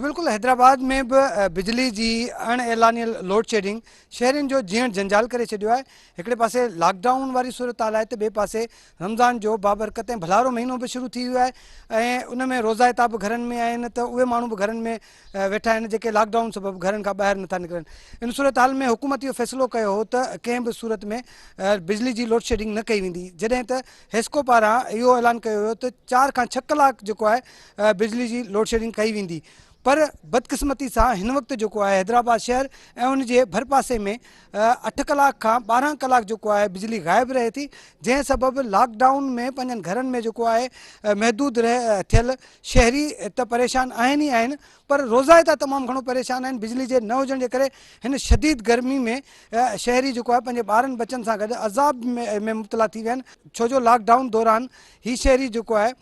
بلڪل حيدرآباد ۾ به بجلي جي اڻ اعلانيل لوڊشيڊنگ شهرين جو جيئڻ جنجال ڪري ڇڏيو آهي. هڪڙي پاسي لاڪ ڊائون واري صورتحال آهي ته ٻئي پاسي رمضان جو بابرڪت ۽ ڀلارو مهينو به شروع ٿي ويو آهي ۽ ان ۾ روزائتا به گهرن ۾ آهن ته اهي ماڻهو به گهرن ۾ ويٺا آهن جيڪي لاڪ ڊائون سبب گهرن کان ٻاهر نٿا نڪرن. ان صورتحال ۾ حڪومت اهو فيصلو ڪيو هو ته ڪنهن به صورت ۾ بجلي جي لوڊشيڊنگ نه ڪئي ويندي جڏهن ته حيسڪو پاران اهو اعلان ڪيو ويو ته چار کان ڇهه ڪلاڪ جيڪو آهي بجلي جي لوڊشيڊنگ ڪئي ويندي پر بدقسمتي سان هن وقت جيڪو آهي حيدرآباد شهر ۽ ان جي ڀرپاسي ۾ اٺ ڪلاڪ کان 12 ڪلاڪ جيڪو آهي بجلي غائب رهي ٿي جنهن سبب لاڪ ڊائون ۾ پنهنجن گهرن ۾ جيڪو آهي محدود ٿيل شهري ته پريشان آهن ئي آهن پر روزائتا تمام گهڻو پريشان آهن بجلي جي نه هجڻ جي ڪري هن شديد گرمي ۾ شهري جيڪو آهي پنهنجي ٻارن ٻچن سان گڏ عذاب ۾ مبتلا ٿي ويا آهن ڇو جو لاڪ ڊائون دوران هي شهري جيڪو آهي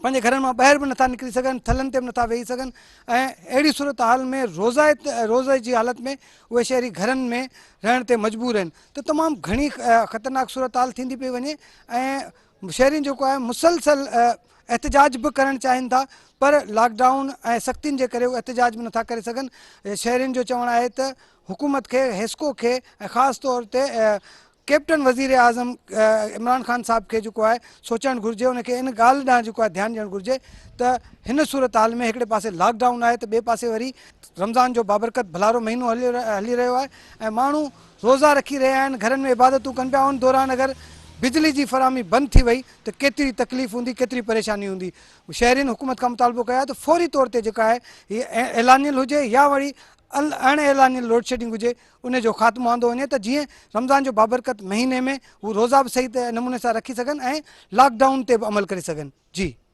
پنهنجي گهرن مان ٻاهر به نٿا نڪري سگهن، ٿلهن تي به نٿا ويهي سگهن ۽ اهڙي صورتحال ۾ روزائت روزي جي حالت ۾ اهي شهري گهرن ۾ رهڻ تي مجبور آهن ته تمام گهڻي خطرناڪ صورتحال ٿيندي پئي وڃي ۽ شهرين جيڪو آهي مسلسل احتجاج به ڪرڻ چاهين ٿا پر لاڪ ڊائون ۽ سختين جي ڪري اهي احتجاج به نٿا ڪري سگهن شهرين جو چوڻ آهي ته حڪومت کي حيسڪو کي ۽ خاص طور تي ڪيپٽن وزير اعظم عمران خان صاحب کي جيڪو آهي سوچڻ گهرجي ان کي ان ڳالهه ڏانهن جيڪو آهي ڌيان ڏيڻ گهرجي ته هن صورتحال ۾ هڪڙي پاسي لاڪ ڊائون آهي ته ٻئي پاسي وري رمضان جو بابرڪت ڀلارو مهينو هلي رهيو آهي ۽ ماڻهو روزا رکي رهيا آهن گهرن ۾ عبادتون ڪن پيا ان دوران اگر بجلي جي فراهمي بند ٿي وئي ته ڪيتري تڪليف هوندي ڪيتري پريشاني هوندي شهرين حڪومت کان مطالبو ڪيو آهي ته فوري طور تي جيڪا آهي هي اعلانيل هجي يا وري اڻ اعلانيل لوڊشيڊنگ هجي ان جو خاتمو آندو وڃي ته جيئن رمضان جو بابرڪت مهيني ۾ هو روزا به صحيح نموني سان رکي سگهن ۽ لاڪ ڊائون تي به عمل ڪري سگهن جي.